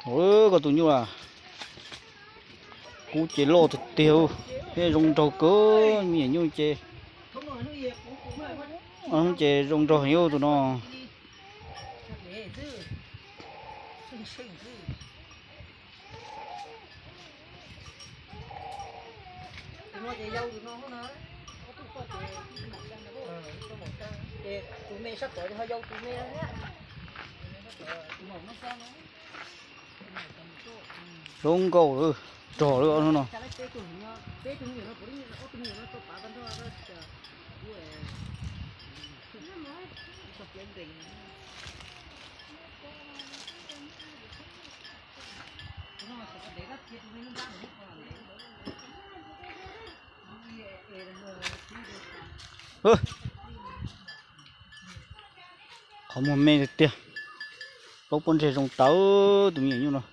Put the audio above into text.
Koj tus nyuj a, kub ces loj tiag tiag, thiab zoo nraug kawg, me nyuam nyuj ces, ces zoo nraug heev tus no. Zoo nkauj lawm, rog lawm no. Qhov muag me tiag tiag, plaub pob ntseg zoo tawv tus me nyuam nyuj no.